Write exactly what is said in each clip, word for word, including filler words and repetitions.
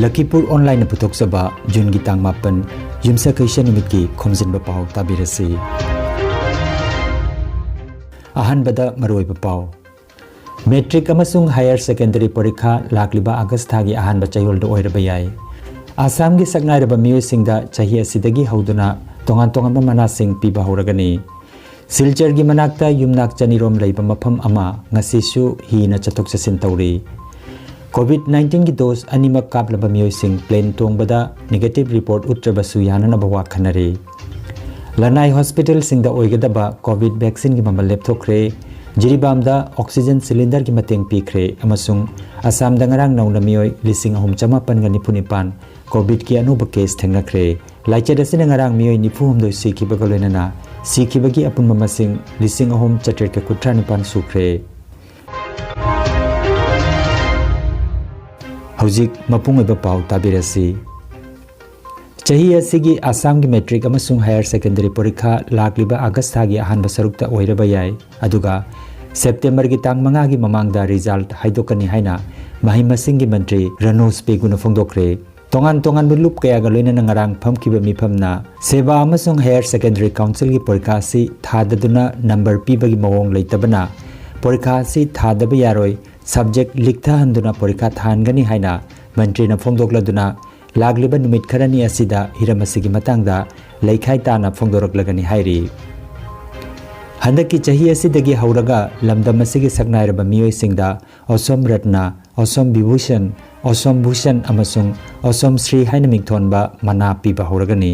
ꯂꯈꯤꯄꯨꯔ ꯑꯣꯟꯂꯥꯏꯟꯅ ꯄꯨꯊꯣꯛꯆꯕ ꯖꯨꯟꯒꯤ ꯇꯥꯡ ꯃꯥꯄꯟ, ꯌꯨꯝꯁꯀꯩꯁ ꯅꯨꯃꯤꯠꯀꯤ ꯈꯣꯝꯖꯤꯟꯕ ꯄꯥꯎ ꯇꯥꯕꯤꯔꯁꯤ꯫ ꯑꯍꯥꯟꯕꯗ ꯃꯔꯨꯑꯣꯏꯕ ꯄꯥꯎ꯫ ꯃꯦꯇ꯭ꯔꯤꯛ ꯑꯃꯁꯨꯡ ꯍꯥꯌꯔ ꯁꯦꯀꯦꯟꯗꯔꯤ ꯄꯔꯤꯈꯥ ꯂꯥꯛꯂꯤꯕ ꯑꯥꯒꯁ ꯊꯥꯒꯤ ꯑꯍꯥꯟꯕ ꯆꯌꯣꯜꯗ ꯑꯣꯏꯔꯕ ꯌꯥꯏ꯫ ꯑꯁꯥꯝꯒꯤ ꯁꯛꯅꯥꯏꯔꯕ ꯃꯤꯑꯣꯏꯁꯤꯡꯗ ꯆꯍꯤ ꯑꯁꯤꯗꯒꯤ ꯍꯧꯗꯨꯅ ꯇꯣꯉꯥꯟ ꯇꯣꯉꯥꯟꯕ ꯃꯅꯥꯁꯤꯡ ꯄꯤꯕ ꯍꯧꯔꯒꯅꯤ꯫ ꯁꯤꯜꯆꯔꯒꯤ ꯃꯅꯥꯛꯇ ꯌꯨꯝꯅꯥꯛ ꯆꯅꯤꯔꯣꯝ ꯂꯩꯕ ꯃꯐꯝ ꯑꯃ ꯉꯁꯤꯁꯨ ꯍꯤꯅ ꯆꯠꯊꯣꯛ ꯆꯠꯁꯤꯟ ꯇꯧꯔꯤ꯫ ꯀꯣꯚꯤꯗ ꯅꯥꯏꯟꯇꯤꯟꯒꯤ ꯗꯣꯁ ꯑꯅꯤꯃꯛ ꯀꯥꯞꯂꯕ ꯃꯤꯑꯣꯏꯁꯤꯡ ꯄ꯭ꯂꯦꯟ ꯇꯣꯡꯕꯗ ꯅꯦꯒꯦꯇꯤꯚ ꯔꯤꯄꯣꯔꯠ ꯎꯠꯇ꯭ꯔꯕꯁꯨ ꯌꯥꯅꯅꯕ ꯋꯥꯈꯟꯅꯔꯤ꯫ ꯂꯅꯥꯏ ꯍꯣꯁꯄꯤꯇꯥꯜꯁꯤꯡꯗ ꯑꯣꯏꯒꯗꯕ ꯀꯣꯚꯤꯗ ꯚꯦꯛꯁꯤꯟꯒꯤ ꯃꯃꯜ ꯂꯦꯞꯊꯣꯛꯈ꯭ꯔꯦ꯫ ꯖꯤꯔꯤꯕꯥꯝꯗ ꯑꯣꯛꯁꯤꯖꯦꯟ ꯁꯤꯂꯤꯟꯗꯔꯒꯤ ꯃꯇꯦꯡ ꯄꯤꯈ꯭ꯔꯦ ꯑꯃꯁꯨꯡ ꯑꯁꯥꯝꯗ ꯉꯔꯥꯡ ꯅꯧꯅ ꯃꯤꯑꯣꯏ ꯂꯤꯁꯤꯡ ꯑꯍꯨꯝ ꯆꯥꯃꯥꯄꯟꯒ ꯅꯤꯐꯨ ꯅꯤꯄꯥꯟ ꯀꯣꯚꯤꯗꯀꯤ ꯑꯅꯧꯕ ꯀꯦꯁ ꯊꯦꯡꯅꯈ꯭ꯔꯦ꯫ ꯂꯥꯏꯆꯠ ꯑꯁꯤꯅ ꯉꯔꯥꯡ ꯃꯤꯑꯣꯏ ꯅꯤꯐꯨ ꯍꯨꯝꯗꯣꯏ ꯁꯤꯈꯤꯕꯒ ꯂꯣꯏꯅꯅ ꯁꯤꯈꯤꯕꯒꯤ ꯑꯄꯨꯟꯕ ꯃꯁꯤꯡ ꯂꯤꯁꯤꯡ ꯑꯍꯨꯝ ꯆꯥꯇ꯭ꯔꯦꯠꯀ ꯀꯨꯟꯊ꯭ꯔꯥ ꯅꯤꯄꯥꯟ ꯁꯨꯈ꯭ꯔꯦ꯫ ꯍꯧꯖꯤꯛ ꯃꯄꯨꯡ ꯑꯣꯏꯕ ꯄꯥꯎ ꯇꯥꯕꯤꯔꯁꯤ꯫ ꯆꯍꯤ ꯑꯁꯤꯒꯤ ꯑꯁꯥꯝꯒꯤ ꯃꯦꯇ꯭ꯔꯤꯛ ꯑꯃꯁꯨꯡ ꯍꯥꯌꯔ ꯁꯦꯀꯦꯟꯗꯔꯤ ꯄꯔꯤꯈꯥ ꯂꯥꯛꯂꯤꯕ ꯑꯥꯒꯁ ꯊꯥꯒꯤ ꯑꯍꯥꯟꯕ ꯁꯔꯨꯛꯇ ꯑꯣꯏꯔꯕ ꯌꯥꯏ꯫ ꯑꯗꯨꯒ ꯁꯦꯞꯇꯦꯝꯕꯔꯒꯤ ꯇꯥꯡ ꯃꯉꯥꯒꯤ ꯃꯃꯥꯡꯗ ꯔꯤꯖꯜꯠ ꯍꯥꯏꯗꯣꯛꯀꯅꯤ ꯍꯥꯏꯅ ꯃꯍꯩ ꯃꯁꯤꯡꯒꯤ ꯃꯟꯇ꯭ꯔꯤ ꯔꯅꯣꯖ ꯄꯦꯒꯨꯅ ꯐꯣꯡꯗꯣꯛꯈ꯭ꯔꯦ꯫ ꯇꯣꯉꯥꯟ ꯇꯣꯉꯥꯟꯕ ꯂꯨꯞ ꯀꯌꯥꯒ ꯂꯣꯏꯅꯅ ꯉꯔꯥꯡ ꯐꯝꯈꯤꯕ ꯃꯤꯐꯝꯅ ꯁꯦꯕꯥ ꯑꯃꯁꯨꯡ ꯍꯥꯌꯔ ꯁꯦꯀꯦꯟꯗꯔꯤ ꯀꯥꯎꯟꯁꯤꯜꯒꯤ ꯄꯔꯤꯈꯥ ꯑꯁꯤ ꯊꯥꯗꯗꯨꯅ ꯅꯝꯕꯔ ꯄꯤꯕꯒꯤ ꯃꯑꯣꯡ ꯂꯩꯇꯕꯅ ꯄꯔꯤꯈꯥ ꯑꯁꯤ ꯊꯥꯗꯕ ꯌꯥꯔꯣꯏ, ꯁꯕꯖꯦꯛ ꯂꯤꯛꯊꯍꯟꯗꯨꯅ ꯄꯔꯤꯈꯥ ꯊꯥꯍꯟꯒꯅꯤ ꯍꯥꯏꯅ ꯃꯟꯇ꯭ꯔꯤꯅ ꯐꯣꯡꯗꯣꯛꯂꯗꯨꯅ ꯂꯥꯛꯂꯤꯕ ꯅꯨꯃꯤꯠ ꯈꯔꯅꯤ ꯑꯁꯤꯗ ꯍꯤꯔꯝ ꯑꯁꯤꯒꯤ ꯃꯇꯥꯡꯗ ꯂꯩꯈꯥꯏ ꯇꯥꯅ ꯐꯣꯡꯗꯣꯔꯛꯂꯒꯅꯤ ꯍꯥꯏꯔꯤ꯫ ꯍꯟꯗꯛꯀꯤ ꯆꯍꯤ ꯑꯁꯤꯗꯒꯤ ꯍꯧꯔꯒ ꯂꯝꯗꯝ ꯑꯁꯤꯒꯤ ꯁꯛꯅꯥꯏꯔꯕ ꯃꯤꯑꯣꯏꯁꯤꯡꯗ ꯑꯁꯣꯝ ꯔꯠꯅ, ꯑꯁꯣꯝ ꯕꯤꯚꯨꯁꯟ, ꯑꯁꯣꯝ ꯚꯨꯁꯟ ꯑꯃꯁꯨꯡ ꯑꯁꯣꯝ ꯁ꯭ꯔꯤ ꯍꯥꯏꯅ ꯃꯤꯡꯊꯣꯟꯕ ꯃꯅꯥ ꯄꯤꯕ ꯍꯧꯔꯒꯅꯤ꯫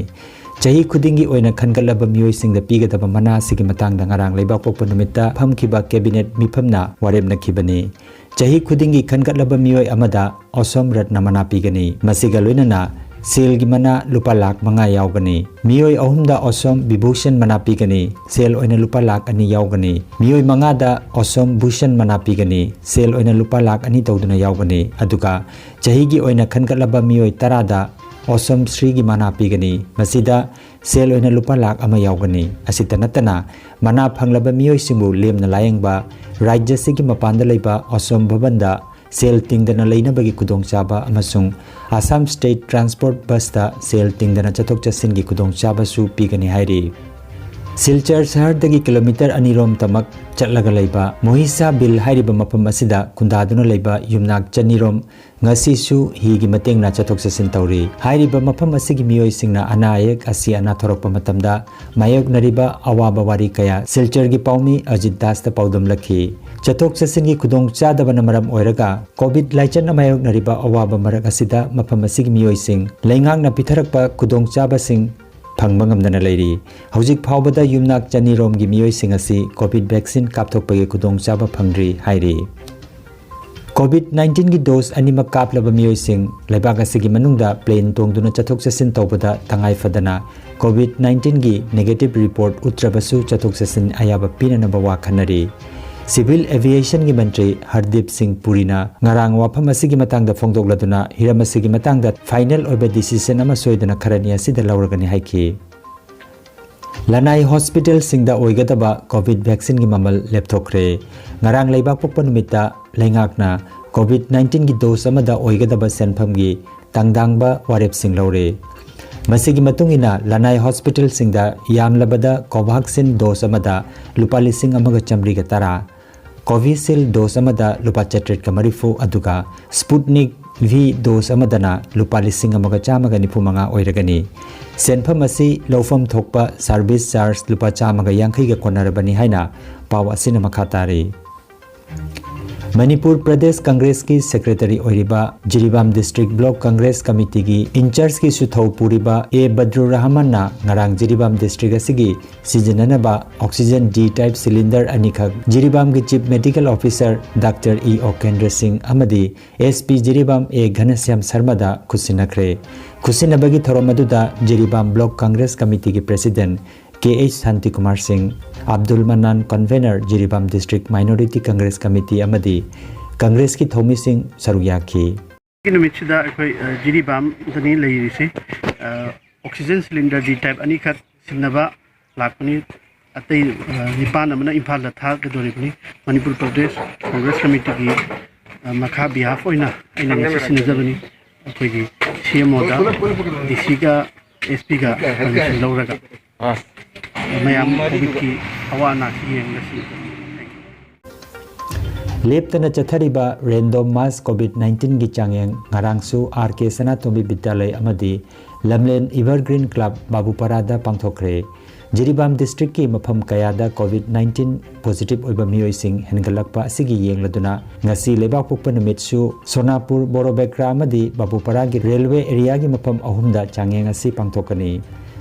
ꯆꯍꯤ ꯈꯨꯗꯤꯡꯒꯤ ꯑꯣꯏꯅ ꯈꯟꯒꯠꯂꯕ ꯃꯤꯑꯣꯏꯁꯤꯡꯗ ꯄꯤꯒꯗꯕ ꯃꯅꯥ ꯑꯁꯤꯒꯤ ꯃꯇꯥꯡꯗ ꯉꯔꯥꯡ ꯂꯩꯕꯥꯛꯄꯣꯛꯄ ꯅꯨꯃꯤꯠꯇ ꯐꯝꯈꯤꯕ ꯀꯦꯕꯤꯅꯦꯠ ꯃꯤꯐꯝꯅ ꯋꯥꯔꯦꯞꯅꯈꯤꯕꯅꯤ꯫ ꯆꯍꯤ ꯈꯨꯗꯤꯡꯒꯤ ꯈꯟꯒꯠꯂꯕ ꯃꯤꯑꯣꯏ ꯑꯃꯗ ꯑꯁꯣꯝ ꯔꯠꯅ ꯃꯅꯥ ꯄꯤꯒꯅꯤ꯫ ꯃꯁꯤꯒ ꯂꯣꯏꯅꯅ ꯁꯦꯜꯒꯤ ꯃꯅꯥ ꯂꯨꯄꯥ ꯂꯥꯈ ꯃꯉꯥ ꯌꯥꯎꯒꯅꯤ꯫ ꯃꯤꯑꯣꯏ ꯑꯍꯨꯝꯗ ꯑꯁꯣꯝ ꯕꯤꯚꯨꯁꯟ ꯃꯅꯥ ꯄꯤꯒꯅꯤ꯫ ꯁꯦꯜ ꯑꯣꯏꯅ ꯂꯨꯄꯥ ꯂꯥꯈ ꯑꯅꯤ ꯌꯥꯎꯒꯅꯤ꯫ ꯃꯤꯑꯣꯏ ꯃꯉꯥꯗ ꯑꯁꯣꯝ ꯚꯨꯁꯟ ꯃꯅꯥ ꯄꯤꯒꯅꯤ꯫ ꯁꯦꯜ ꯑꯣꯏꯅ ꯂꯨꯄꯥ ꯂꯥꯈ ꯑꯅꯤ ꯇꯧꯗꯨꯅ ꯌꯥꯎꯒꯅꯤ꯫ ꯑꯗꯨꯒ ꯆꯍꯤꯒꯤ ꯑꯣꯏꯅ ꯈꯟꯒꯠꯂꯕ ꯃꯤꯑꯣꯏ ꯇꯔꯥꯗ ꯑꯁꯣꯝ ꯁ꯭ꯔꯤꯒꯤ ꯃꯅꯥ ꯄꯤꯒꯅꯤ꯫ ꯃꯁꯤꯗ ꯁꯦꯜ ꯑꯣꯏꯅ ꯂꯨꯄꯥ ꯂꯥꯈ ꯑꯃ ꯌꯥꯎꯒꯅꯤ꯫ ꯑꯁꯤꯇ ꯅꯠꯇꯅ ꯃꯅꯥ ꯐꯪꯂꯕ ꯃꯤꯑꯣꯏꯁꯤꯡꯕꯨ ꯂꯦꯝꯅ ꯂꯥꯌꯦꯡꯕ ꯔꯥꯖ꯭ꯌꯁꯤꯒꯤ ꯃꯄꯥꯟꯗ ꯂꯩꯕ ꯑꯁꯣꯝ ꯚꯕꯟꯗ ꯁꯦꯜ ꯇꯤꯡꯗꯅ ꯂꯩꯅꯕꯒꯤ ꯈꯨꯗꯣꯡꯆꯥꯕ ꯑꯃꯁꯨꯡ Assam State Transport Bus ꯇ ꯁꯦꯜ ꯇꯤꯡꯗꯅ ꯆꯠꯊꯣꯛ ꯆꯠꯁꯤꯟꯒꯤ ꯈꯨꯗꯣꯡꯆꯥꯕꯁꯨ ꯄꯤꯒꯅꯤ ꯍꯥꯏꯔꯤ꯫ ꯁꯤꯜꯆꯔ ꯁꯍꯔꯗꯒꯤ ꯀꯤꯂꯣꯃꯤꯇꯔ ꯑꯅꯤꯔꯣꯝ ꯇꯃꯛ ꯆꯠꯂꯒ ꯂꯩꯕ ꯃꯣꯍꯤꯁꯥ ꯕꯤꯜ ꯍꯥꯏꯔꯤꯕ ꯃꯐꯝ ꯑꯁꯤꯗ ꯈꯨꯟꯗꯥꯗꯨꯅ ꯂꯩꯕ ꯌꯨꯝꯅꯥꯛ ꯆꯅꯤꯔꯣꯝ ꯉꯁꯤꯁꯨ ꯍꯤꯒꯤ ꯃꯇꯦꯡꯅ ꯆꯠꯊꯣꯛ ꯆꯠꯁꯤꯟ ꯇꯧꯔꯤ꯫ ꯍꯥꯏꯔꯤꯕ ꯃꯐꯝ ꯑꯁꯤꯒꯤ ꯃꯤꯑꯣꯏꯁꯤꯡꯅ ꯑꯅꯥ ꯑꯌꯦꯛ, ꯑꯁꯤ ꯑꯅꯥ ꯊꯣꯔꯛꯄ ꯃꯇꯝꯗ ꯃꯥꯌꯣꯛꯅꯔꯤꯕ ꯑꯋꯥꯕ ꯋꯥꯔꯤ ꯀꯌꯥ ꯁꯤꯜꯆꯔꯒꯤ ꯄꯥꯎꯃꯤ ꯑꯖꯤꯠ ꯗꯥꯁꯇ ꯄꯥꯎꯗꯝꯂꯛꯈꯤ꯫ ꯆꯠꯊꯣꯛ ꯆꯠꯁꯤꯟꯒꯤ ꯈꯨꯗꯣꯡꯆꯥꯗꯕꯅ ꯃꯔꯝ ꯑꯣꯏꯔꯒ COVID ꯂꯥꯏꯆꯠꯅ ꯃꯥꯌꯣꯛꯅꯔꯤꯕ ꯑꯋꯥꯕ ꯃꯔꯛ ꯑꯁꯤꯗ ꯃꯐꯝ ꯑꯁꯤꯒꯤ ꯃꯤꯑꯣꯏꯁꯤꯡ ꯂꯩꯉꯥꯛꯅ ꯄꯤꯊꯔꯛꯄ ꯈꯨꯗꯣꯡꯆꯥꯕꯁꯤꯡ ꯐꯪꯕ ꯉꯝꯗꯅ ꯂꯩꯔꯤ꯫ ꯍꯧꯖꯤꯛ ꯐꯥꯎꯕꯗ ꯌꯨꯝꯅꯥꯛ ꯆꯅꯤꯔꯣꯝꯒꯤ ꯃꯤꯑꯣꯏꯁꯤꯡ ꯑꯁꯤ COVID vaccine ꯀꯥꯞꯊꯣꯛꯄꯒꯤ ꯈꯨꯗꯣꯡꯆꯥꯕ ꯐꯪꯗ꯭ꯔꯤ ꯍꯥꯏꯔꯤ꯫ COVID nineteen ꯒꯤ dose ꯑꯅꯤꯃꯛ ꯀꯥꯞꯂꯕ ꯃꯤꯑꯣꯏꯁꯤꯡ ꯂꯩꯕꯥꯛ ꯑꯁꯤꯒꯤ ꯃꯅꯨꯡꯗ plane ꯇꯣꯡꯗꯨꯅ ꯆꯠꯊꯣꯛ ꯆꯠꯁꯤꯟ ꯇꯧꯕꯗ ꯇꯉꯥꯏ ꯐꯗꯅ COVID nineteen ꯒꯤ negative report ꯎꯠꯇ꯭ꯔꯕꯁꯨ ꯆꯠꯊꯣꯛ ꯆꯠꯁꯤꯟ ꯑꯌꯥꯕ ꯄꯤꯅꯅꯕ ꯋꯥ ꯈꯟꯅꯔꯤ꯫ Civil Aviation ꯒꯤ ꯃꯟꯇ꯭ꯔꯤ ꯍꯔꯗꯤꯞ ꯁꯤꯡ ꯄꯨꯔꯤꯅ ꯉꯔꯥꯡ ꯋꯥꯐꯝ ꯑꯁꯤꯒꯤ ꯃꯇꯥꯡꯗ ꯐꯣꯡꯗꯣꯛꯂꯗꯨꯅ ꯍꯤꯔꯝ ꯑꯁꯤꯒꯤ ꯃꯇꯥꯡꯗ final ꯑꯣꯏꯕ decision ꯑꯃ ꯁꯣꯏꯗꯅ ꯈꯔꯅꯤ ꯑꯁꯤꯗ ꯂꯧꯔꯒꯅꯤ ꯍꯥꯏꯈꯤ꯫ ꯂꯅꯥꯏ hospital ꯁꯤꯡꯗ ꯑꯣꯏꯒꯗꯕ COVID vaccine ꯒꯤ ꯃꯃꯜ ꯂꯦꯞꯊꯣꯛꯈ꯭ꯔꯦ꯫ ꯉꯔꯥꯡ ꯂꯩꯕꯥꯛ ꯄꯣꯛꯄ ꯅꯨꯃꯤꯠꯇ ꯂꯩꯉꯥꯛꯅ COVID nineteen ꯒꯤ dose ꯑꯃꯗ ꯑꯣꯏꯒꯗꯕ ꯁꯦꯟꯐꯝꯒꯤ ꯇꯥꯡꯗꯥꯡꯕ ꯋꯥꯔꯦꯞꯁꯤꯡ ꯂꯧꯔꯦ꯫ ꯃꯁꯤꯒꯤ ꯃꯇꯨꯡ ꯏꯟꯅ ꯂꯅꯥꯏ hospital ꯁꯤꯡꯗ ꯌꯥꯝꯂꯕꯗ Covaxin dose ꯑꯃꯗ ꯂꯨꯄꯥ ꯂꯤꯁꯤꯡ ꯑꯃꯒ ꯆꯥꯃꯔꯤꯒ ꯇꯔꯥ, Covishield dose ꯑꯃꯗ ꯂꯨꯄꯥ ꯆꯥꯇ꯭ꯔꯦꯠꯀ ꯃꯔꯤꯐꯨ, ꯑꯗꯨꯒ Sputnik V dose ꯑꯃꯗꯅ ꯂꯨꯄꯥ ꯂꯤꯁꯤꯡ ꯑꯃꯒ ꯆꯥꯝꯃꯒ ꯅꯤꯐꯨ ꯃꯉꯥ ꯑꯣꯏꯔꯒꯅꯤ꯫ ꯁꯦꯟꯐꯝ ꯑꯁꯤ ꯂꯧꯐꯝ ꯊꯣꯛꯄ service charge ꯂꯨꯄꯥ ꯆꯥꯝꯃꯒ ꯌꯥꯡꯈꯩꯒ ꯀꯣꯟꯅꯔꯕꯅꯤ ꯍꯥꯏꯅ ꯄꯥꯎ ꯑꯁꯤꯅ ꯃꯈꯥ ꯇꯥꯔꯤ꯫ ꯃꯅꯤꯄꯨꯔ ꯄ꯭ꯔꯗꯦꯁ ꯀꯪꯒ꯭ꯔꯦꯁꯀꯤ secretary ꯑꯣꯏꯔꯤꯕ Jiribam District Block Congress Committee ꯒꯤ in charge ꯒꯤ ꯁꯨꯊꯧ ꯄꯨꯔꯤꯕ ꯑꯦ ꯕꯗ꯭ꯔꯨꯔ ꯔꯍꯃꯟꯅ ꯉꯔꯥꯡ ꯖꯤꯔꯤꯕꯥꯝ district ꯑꯁꯤꯒꯤ ꯁꯤꯖꯤꯟꯅꯅꯕ oxygen D type cylinder ꯑꯅꯤꯈꯛ ꯖꯤꯔꯤꯕꯥꯝꯒꯤ Chief Medical Officer Doctor E ꯑꯣꯀꯦꯟꯗ꯭ꯔ ꯁꯤꯡ ꯑꯃꯗꯤ SP ꯖꯤꯔꯤꯕꯥꯝ ꯑꯦ ꯘꯅꯁ꯭ꯌꯥꯝ ꯁꯔꯃꯗ ꯈꯨꯠꯁꯤꯟꯅꯈ꯭ꯔꯦ꯫ ꯈꯨꯠꯁꯤꯟꯅꯕꯒꯤ ꯊꯧꯔꯝ ꯑꯗꯨꯗ ꯖꯤꯔꯤꯕꯥꯝ Block Congress Committee ꯒꯤ President ꯀꯦ ꯑꯩꯆ ꯁꯥꯟꯇꯤꯀꯨꯃꯥꯔ ꯁꯤꯡ, Abdul ꯃꯟꯅꯥꯟ, convener Jiribam District Minority Congress Committee ꯑꯃꯗꯤ ꯀꯪꯒ꯭ꯔꯦꯁꯀꯤ ꯊꯧꯃꯤꯁꯤꯡ ꯁꯔꯨꯛ ꯌꯥꯈꯤ꯫ ꯉꯁꯤꯒꯤ ꯅꯨꯃꯤꯠꯁꯤꯗ ꯑꯩꯈꯣꯏ, ꯑ, ꯖꯤꯔꯤꯕꯥꯝꯗꯅꯤ ꯂꯩꯔꯤꯁꯤ꯫ ꯑ, oxygen cylinder D type ꯑꯅꯤꯈꯛ ꯁꯤꯟꯅꯕ ꯂꯥꯛꯄꯅꯤ꯫ ꯑꯇꯩ, ꯑ, ꯅꯤꯄꯥꯟ ꯑꯃꯅ ꯏꯝꯐꯥꯜꯗ ꯊꯥꯒꯗꯧꯔꯤꯕꯅꯤ꯫ ꯃꯅꯤꯄꯨꯔ ꯄ꯭ꯔꯗꯦꯁ ꯀꯪꯒ꯭ꯔꯦꯁ ꯀꯃꯤꯇꯤꯒꯤ, ꯑ, ꯃꯈꯥ ꯕꯤꯍꯥꯐ ꯑꯣꯏꯅ ꯑꯩꯅ ꯉꯁꯤ ꯁꯤꯟꯅꯖꯕꯅꯤ꯫ ꯑꯩꯈꯣꯏꯒꯤ ꯁꯤ ꯑꯦꯝ ꯑꯣꯗ, ꯗꯤ ꯁꯤꯒ ꯑꯦꯁ ꯄꯤꯒ ꯄꯔꯃꯤꯁꯟ ꯂꯧꯔꯒ ꯃꯌꯥꯝ ꯀꯣꯚꯤꯗꯀꯤ ꯑꯋꯥ ꯑꯅꯥꯁꯤ ꯌꯦꯡꯂꯒ ꯁꯤꯟꯅꯖꯕꯅꯤ꯫ ꯂꯦꯞꯇꯅ ꯆꯠꯊꯔꯤꯕ ꯔꯦꯟꯗꯣꯝ ꯃꯥꯁ ꯀꯣꯚꯤꯗ ꯅꯥꯏꯟꯇꯤꯟꯒꯤ ꯆꯥꯡꯌꯦꯡ ꯉꯔꯥꯡꯁꯨ ꯑꯥꯔ ꯀꯦ ꯁꯅꯥꯇꯣꯝꯕꯤ ꯕꯤꯗ꯭ꯌꯥꯂꯩ ꯑꯃꯗꯤ ꯂꯝꯂꯦꯟ ꯏꯚꯔꯒ꯭ꯔꯤꯟ ꯀ꯭ꯂꯕ ꯕꯥꯕꯨꯄꯥꯔꯥꯗ ꯄꯥꯡꯊꯣꯛꯈ꯭ꯔꯦ꯫ ꯖꯤꯔꯤꯕꯥꯝ ꯗꯤꯁꯇ꯭ꯔꯤꯛꯀꯤ ꯃꯐꯝ ꯀꯌꯥꯗ ꯀꯣꯚꯤꯗ ꯅꯥꯏꯟꯇꯤꯟ ꯄꯣꯖꯤꯇꯤꯚ ꯑꯣꯏꯕ ꯃꯤꯑꯣꯏꯁꯤꯡ ꯍꯦꯟꯒꯠꯂꯛꯄ ꯑꯁꯤꯒꯤ ꯌꯦꯡꯂꯗꯨꯅ ꯉꯁꯤ ꯂꯩꯕꯥꯛꯄꯣꯛꯄ ꯅꯨꯃꯤꯠꯁꯨ ꯁꯣꯅꯥꯄꯨꯔ, ꯕꯣꯔꯣꯕꯦꯀ꯭ꯔꯥ ꯑꯃꯗꯤ ꯕꯥꯕꯨꯄꯥꯔꯥꯒꯤ ꯔꯦꯜꯋꯦ ꯑꯦꯔꯤꯌꯥꯒꯤ ꯃꯐꯝ ꯑꯍꯨꯝꯗ ꯆꯥꯡꯌꯦꯡ ꯑꯁꯤ ꯄꯥꯡꯊꯣꯛꯀꯅꯤ꯫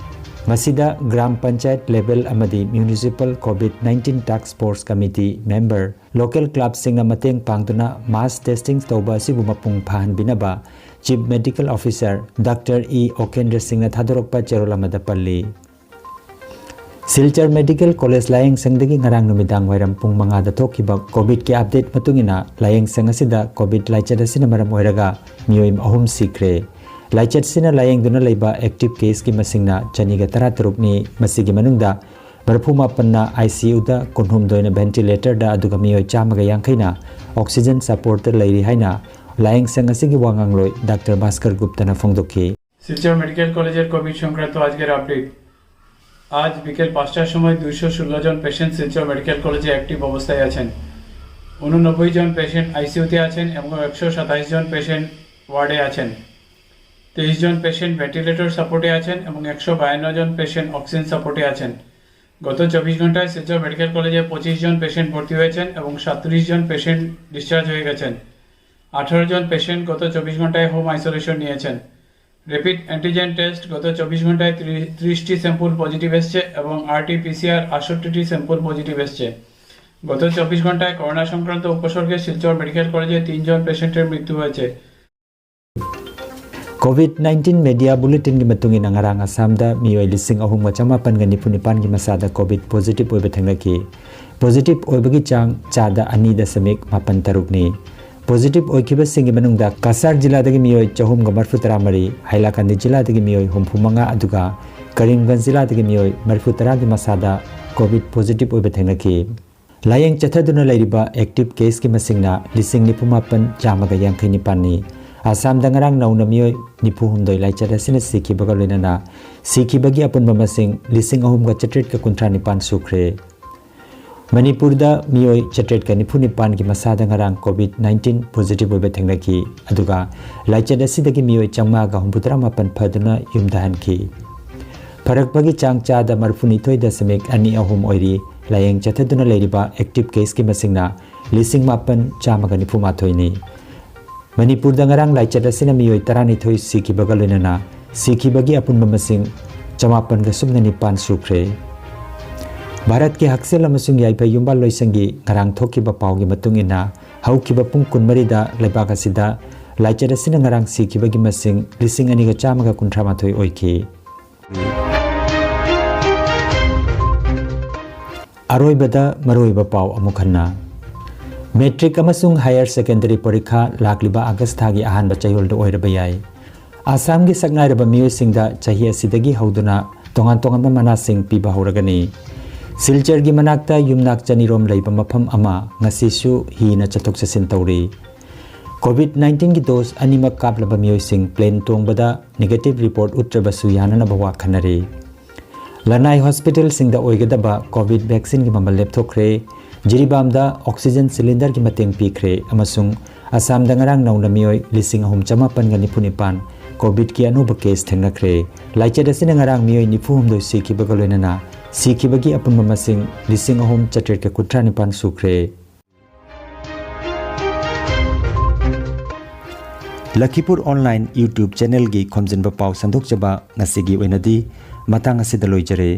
ꯃꯁꯤꯗ ꯒ꯭ꯔꯥꯝ ꯄꯟꯆꯥꯌꯠ ꯂꯦꯚꯦꯜ ꯑꯃꯗꯤ ꯃ꯭ꯌꯨꯅꯤꯁꯤꯄꯥꯜ ꯀꯣꯚꯤꯗ ꯅꯥꯏꯟꯇꯤꯟ ꯇꯥꯛꯁ ꯐꯣꯔꯁ ꯀꯃꯤꯇꯤ ꯃꯦꯝꯕꯔ, ꯂꯣꯀꯦꯜ ꯀ꯭ꯂꯕꯁꯤꯡꯅ ꯃꯇꯦꯡ ꯄꯥꯡꯗꯨꯅ ꯃꯥꯁ ꯇꯦꯁꯇꯤꯡ ꯇꯧꯕ ꯑꯁꯤꯕꯨ ꯃꯄꯨꯡ ꯐꯥꯍꯟꯕꯤꯅꯕ chief medical officer doctor E ꯑꯣꯀꯦꯟꯗ꯭ꯔ ꯁꯤꯡꯅ ꯊꯥꯗꯣꯔꯛꯄ ꯆꯦꯔꯣꯜ ꯑꯃꯗ ꯄꯜꯂꯤ꯫ ꯁꯤꯜꯆꯔ ꯃꯦꯗꯤꯀꯦꯜ ꯀꯣꯂꯦꯖ ꯂꯥꯌꯦꯡꯁꯪꯗꯒꯤ ꯉꯔꯥꯡ ꯅꯨꯃꯤꯗꯥꯡ ꯋꯥꯏꯔꯝ ꯄꯨꯡ ꯃꯉꯥꯗ ꯊꯣꯛꯈꯤꯕ ꯀꯣꯚꯤꯗꯀꯤ ꯑꯞꯗꯦꯠ ꯃꯇꯨꯡ ꯏꯟꯅ, ꯂꯥꯌꯦꯡꯁꯪ ꯑꯁꯤꯗ ꯀꯣꯚꯤꯗ ꯂꯥꯏꯆꯠ ꯑꯁꯤꯅ ꯃꯔꯝ ꯑꯣꯏꯔꯒ ꯃꯤꯑꯣꯏ ꯑꯍꯨꯝ ꯁꯤꯈ꯭ꯔꯦ꯫ ꯂꯥꯏꯆꯠꯁꯤꯅ ꯂꯥꯌꯦꯡꯗꯨꯅ ꯂꯩꯕ ꯑꯦꯛꯇꯤꯚ ꯀꯦꯁꯀꯤ ꯃꯁꯤꯡꯅ ꯆꯅꯤꯒ ꯇꯔꯥꯇꯔꯨꯛꯅꯤ꯫ ꯃꯁꯤꯒꯤ ꯃꯅꯨꯡꯗ ꯃꯔꯤꯐꯨ ꯃꯥꯄꯟꯅ ꯑꯥꯏ ꯁꯤ ꯌꯨꯗ, ꯀꯨꯟꯍꯨꯝꯗꯣꯏꯅ ꯚꯦꯟꯇꯤꯂꯦꯇꯔꯗ, ꯑꯗꯨꯒ ꯃꯤꯑꯣꯏ ꯆꯥꯝꯃꯒ ꯌꯥꯡꯈꯩꯅ ꯑꯣꯛꯁꯤꯖꯟ ꯁꯄꯣꯔꯠꯇ ꯂꯩꯔꯤ ꯍꯥꯏꯅ ꯂꯥꯌꯦꯡꯁꯪ ꯑꯁꯤꯒꯤ ꯋꯥ ꯉꯥꯡꯂꯣꯏ ꯗꯥꯛꯇꯔ ꯚꯥꯁꯀꯔ ꯒꯨꯞꯇꯅ ꯐꯣꯡꯗꯣꯛꯈꯤ꯫ শিলচর মেডিকেল কলেজের কোভিড সংক্রান্ত আজকের আপডেট। আজ বিকেল পাঁচটার সময় দুইশো ষোলো জন পেশেন্ট শিলচর মেডিকেল কলেজে অ্যাক্টিভ অবস্থায় আছেন। উননব্বই জন পেশেন্ট আইসিইউতে আছেন এবং একশো সাতাইশ জন পেশেন্ট ওয়ার্ডে আছেন। তেইশ জন পেশেন্ট ভেন্টিলেটর সাপোর্টে আছেন এবং একশো বায়ান্ন জন পেশেন্ট অক্সিজেন সাপোর্টে আছেন। গত চব্বিশ ঘন্টায় শিলচর মেডিকেল কলেজে পঁচিশ জন পেশেন্ট ভর্তি হয়েছেন এবং সাতত্রিশ জন পেশেন্ট ডিসচার্জ হয়ে গেছেন। আঠারো জন পেশেন্ট গত চব্বিশ ঘন্টায় হোম আইসোলেশন নিয়েছেন। র্যাপিড অ্যান্টিজেন টেস্ট গত চব্বিশ ঘন্টায় ত্রিশটি স্যাম্পল পজিটিভ এসছে এবং আরটি পিসিআর আটষট্টিটি স্যাম্পল পজিটিভ এসছে। গত চব্বিশ ঘন্টায় করোনা সংক্রান্ত উপসর্গে শিলচর মেডিকেল কলেজে তিনজন পেশেন্টের মৃত্যু হয়েছে। ꯀꯣꯚꯤꯗ ꯅꯥꯏꯟꯇꯤꯟ ꯃꯦꯗꯤꯌꯥ ꯕꯨꯂꯦꯇꯤꯟꯒꯤ ꯃꯇꯨꯡ ꯏꯟꯅ, ꯉꯔꯥꯡ ꯑꯁꯥꯝꯗ ꯃꯤꯑꯣꯏ ꯂꯤꯁꯤꯡ ꯑꯍꯨꯝꯒ ꯆꯃꯥꯄꯟꯒ ꯅꯤꯐꯨ ꯅꯤꯄꯥꯟꯒꯤ ꯃꯁꯥꯗ ꯀꯣꯚꯤꯗ ꯄꯣꯖꯤꯇꯤꯚ ꯑꯣꯏꯕ ꯊꯦꯡꯅꯈꯤ꯫ ꯄꯣꯖꯤꯇꯤꯚ ꯑꯣꯏꯕꯒꯤ ꯆꯥꯡ ꯆꯥꯗ ꯑꯅꯤ ꯗꯁꯃꯤꯛ ꯃꯥꯄꯟ ꯇꯔꯨꯛꯅꯤ꯫ ꯄꯣꯖꯤꯇꯤꯚ ꯑꯣꯏꯈꯤꯕꯁꯤꯡꯒꯤ ꯃꯅꯨꯡꯗ ꯀꯁꯥꯔ ꯖꯤꯂꯥꯗꯒꯤ ꯃꯤꯑꯣꯏ ꯆꯍꯨꯝꯒ ꯃꯔꯤꯐꯨ ꯇꯔꯥ ꯃꯔꯤ, ꯍꯥꯏꯂꯥꯀꯟꯗꯤ ꯖꯤꯂꯥꯗꯒꯤ ꯃꯤꯑꯣꯏ ꯍꯨꯝꯐꯨ ꯃꯉꯥ, ꯑꯗꯨꯒ ꯀꯔꯤꯝꯒꯟꯖ ꯖꯤꯂꯥꯗꯒꯤ ꯃꯤꯑꯣꯏ ꯃꯔꯤꯐꯨ ꯇꯔꯥꯒꯤ ꯃꯁꯥꯗ ꯀꯣꯚꯤꯗ ꯄꯣꯖꯤꯇꯤꯚ ꯑꯣꯏꯕ ꯊꯦꯡꯅꯈꯤ꯫ ꯂꯥꯌꯦꯡ ꯆꯠꯊꯗꯨꯅ ꯂꯩꯔꯤꯕ ꯑꯦꯛꯇꯤꯚ ꯀꯦꯁꯀꯤ ꯃꯁꯤꯡꯅ ꯂꯤꯁꯤꯡ ꯅꯤꯐꯨ ꯃꯥꯄꯟ ꯆꯥꯝꯃꯒ ꯌꯥꯡꯈꯩ ꯅꯤꯄꯥꯟꯅꯤ꯫ ꯑꯁꯥꯝꯗ ꯉꯔꯥꯡ ꯅꯧꯅ ꯃꯤꯑꯣꯏ ꯅꯤꯐꯨ ꯍꯨꯝꯗꯣꯏ ꯂꯥꯏꯆꯠ ꯑꯁꯤꯅ ꯁꯤꯈꯤꯕꯒ ꯂꯣꯏꯅꯅ ꯁꯤꯈꯤꯕꯒꯤ ꯑꯄꯨꯟꯕ ꯃꯁꯤꯡ ꯂꯤꯁꯤꯡ ꯑꯍꯨꯝꯒ ꯆꯥꯇ꯭ꯔꯦꯠꯀ ꯀꯨꯟꯊ꯭ꯔꯥ ꯅꯤꯄꯥꯟ ꯁꯨꯈ꯭ꯔꯦ꯫ ꯃꯅꯤꯄꯨꯔꯗ ꯃꯤꯑꯣꯏ ꯆꯥꯇ꯭ꯔꯦꯠꯀ ꯅꯤꯐꯨ ꯅꯤꯄꯥꯟꯒꯤ ꯃꯁꯥꯗ ꯉꯔꯥꯡ ꯀꯣꯚꯤꯗ ꯅꯥꯏꯟꯇꯤꯟ ꯄꯣꯖꯤꯇꯤꯚ ꯑꯣꯏꯕ ꯊꯦꯡꯅꯈꯤ꯫ ꯑꯗꯨꯒ ꯂꯥꯏꯆꯠ ꯑꯁꯤꯗꯒꯤ ꯃꯤꯑꯣꯏ ꯆꯥꯝꯃꯉꯥꯒ ꯍꯨꯝꯐꯨꯇꯔꯥ ꯃꯥꯄꯟ ꯐꯗꯨꯅ ꯌꯨꯝꯗ ꯍꯟꯈꯤ꯫ ꯐꯔꯛꯄꯒꯤ ꯆꯥꯡ ꯆꯥꯗ ꯃꯔꯤꯐꯨꯅꯤꯊꯣꯏ ꯗꯁꯃꯤꯛ ꯑꯅꯤ ꯑꯍꯨꯝ ꯑꯣꯏꯔꯤ꯫ ꯂꯥꯌꯦꯡ ꯆꯠꯊꯗꯨꯅ ꯂꯩꯔꯤꯕ ꯑꯦꯛꯇꯤꯚ ꯀꯦꯁꯀꯤ ꯃꯁꯤꯡꯅ ꯂꯤꯁꯤꯡ ꯃꯥꯄꯟ ꯆꯥꯝꯃꯒ ꯅꯤꯐꯨ ꯃꯥꯊꯣꯏꯅꯤ꯫ ꯃꯅꯤꯄꯨꯔꯗ ꯉꯔꯥꯡ ꯂꯥꯏꯆꯠ ꯑꯁꯤꯅ ꯃꯤꯑꯣꯏ ꯇꯔꯥꯅꯤꯊꯣꯏ ꯁꯤꯈꯤꯕꯒ ꯂꯣꯏꯅꯅ ꯁꯤꯈꯤꯕꯒꯤ ꯑꯄꯨꯟꯕ ꯃꯁꯤꯡ ꯆꯃꯥꯄꯟꯒ ꯁꯨꯞꯅ ꯅꯤꯄꯥꯟ ꯁꯨꯈ꯭ꯔꯦ꯫ ꯚꯥꯔꯠꯀꯤ ꯍꯛꯁꯦꯜ ꯑꯃꯁꯨꯡ ꯌꯥꯏꯐ ꯌꯨꯝꯕꯥꯜ ꯂꯣꯏꯁꯪꯒꯤ ꯉꯔꯥꯡ ꯊꯣꯛꯈꯤꯕ ꯄꯥꯎꯒꯤ ꯃꯇꯨꯡ ꯏꯟꯅ, ꯍꯧꯈꯤꯕ ꯄꯨꯡ ꯀꯨꯟꯃꯔꯤꯗ ꯂꯩꯕꯥꯛ ꯑꯁꯤꯗ ꯂꯥꯏꯆꯠ ꯑꯁꯤꯅ ꯉꯔꯥꯡ ꯁꯤꯈꯤꯕꯒꯤ ꯃꯁꯤꯡ ꯂꯤꯁꯤꯡ ꯑꯅꯤꯒ ꯆꯥꯝꯃꯒ ꯀꯨꯟꯊ꯭ꯔꯥ ꯃꯥꯊꯣꯏ ꯑꯣꯏꯈꯤ꯫ ꯑꯔꯣꯏꯕꯗ ꯃꯔꯨꯑꯣꯏꯕ ꯄꯥꯎ ꯑꯃꯨꯛ ꯍꯟꯅ꯫ ꯃꯦꯇ꯭ꯔꯤꯛ ꯑꯃꯁꯨꯡ ꯍꯥꯌꯔ ꯁꯦꯀꯦꯟꯗꯔꯤ ꯄꯔꯤꯈꯥ ꯂꯥꯛꯂꯤꯕ ꯑꯥꯒꯁ ꯊꯥꯒꯤ ꯑꯍꯥꯟꯕ ꯆꯌꯣꯜꯗ ꯑꯣꯏꯔꯕ ꯌꯥꯏ꯫ ꯑꯁꯥꯝꯒꯤ ꯁꯛꯅꯥꯏꯔꯕ ꯃꯤꯑꯣꯏꯁꯤꯡꯗ ꯆꯍꯤ ꯑꯁꯤꯗꯒꯤ ꯍꯧꯗꯨꯅ ꯇꯣꯉꯥꯟ ꯇꯣꯉꯥꯟꯕ ꯃꯅꯥꯁꯤꯡ ꯄꯤꯕ ꯍꯧꯔꯒꯅꯤ꯫ ꯁꯤꯜꯆꯔꯒꯤ ꯃꯅꯥꯛꯇ ꯌꯨꯝꯅꯥꯛ ꯆꯅꯤꯔꯣꯝ ꯂꯩꯕ ꯃꯐꯝ ꯑꯃ ꯉꯁꯤꯁꯨ ꯍꯤꯅ ꯆꯠꯊꯣꯛ ꯆꯠꯁꯤꯟ ꯇꯧꯔꯤ꯫ ꯀꯣꯚꯤꯗ ꯅꯥꯏꯟꯇꯤꯟꯒꯤ ꯗꯣꯁ ꯑꯅꯤꯃꯛ ꯀꯥꯞꯂꯕ ꯃꯤꯑꯣꯏꯁꯤꯡ ꯄ꯭ꯂꯦꯟ ꯇꯣꯡꯕꯗ ꯅꯦꯒꯦꯇꯤꯚ ꯔꯤꯄꯣꯔꯠ ꯎꯠꯇ꯭ꯔꯕꯁꯨ ꯌꯥꯅꯅꯕ ꯋꯥꯈꯟꯅꯔꯤ꯫ ꯂꯅꯥꯏ ꯍꯣꯁꯄꯤꯇꯥꯜꯁꯤꯡꯗ ꯑꯣꯏꯒꯗꯕ ꯀꯣꯚꯤꯗ ꯚꯦꯛꯁꯤꯟꯒꯤ ꯃꯃꯜ ꯂꯦꯞꯊꯣꯛꯈ꯭ꯔꯦ꯫ ꯖꯤꯔꯤꯕꯥꯝꯗ ꯑꯣꯛꯁꯤꯖꯦꯟ ꯁꯤꯂꯤꯟꯗꯔꯒꯤ ꯃꯇꯦꯡ ꯄꯤꯈ꯭ꯔꯦ꯫ ꯑꯃꯁꯨꯡ ꯑꯁꯥꯝꯗ ꯉꯔꯥꯡ ꯅꯧꯅ ꯃꯤꯑꯣꯏ ꯂꯤꯁꯤꯡ ꯑꯍꯨꯝ ꯆꯃꯥꯄꯟꯒ ꯅꯤꯐꯨ ꯅꯤꯄꯥꯟ ꯀꯣꯚꯤꯗꯀꯤ ꯑꯅꯧꯕ ꯀꯦꯁ ꯊꯦꯡꯅꯈ꯭ꯔꯦ꯫ ꯂꯥꯏꯆꯠ ꯑꯁꯤꯅ ꯉꯔꯥꯡ ꯃꯤꯑꯣꯏ ꯅꯤꯐꯨ ꯍꯨꯝꯗꯣꯏ ꯁꯤꯈꯤꯕꯒ ꯂꯣꯏꯅꯅ ꯁꯤꯈꯤꯕꯒꯤ ꯑꯄꯨꯟꯕ ꯃꯁꯤꯡ ꯂꯤꯁꯤꯡ ꯑꯍꯨꯝ ꯆꯥꯇ꯭ꯔꯦꯠꯀ ꯀꯨꯟꯊ꯭ꯔꯥ ꯅꯤꯄꯥꯟ ꯁꯨꯈ꯭ꯔꯦ꯫ ꯂꯈꯤꯄꯨꯔ ꯑꯣꯟꯂꯥꯏꯟ YouTube ꯆꯦꯅꯦꯜꯒꯤ ꯈꯣꯝꯖꯤꯟꯕ ꯄꯥꯎ ꯁꯟꯗꯣꯛꯆꯕ ꯉꯁꯤꯒꯤ ꯑꯣꯏꯅꯗꯤ ꯃꯇꯥꯡ ꯑꯁꯤꯗ ꯂꯣꯏꯖꯔꯦ꯫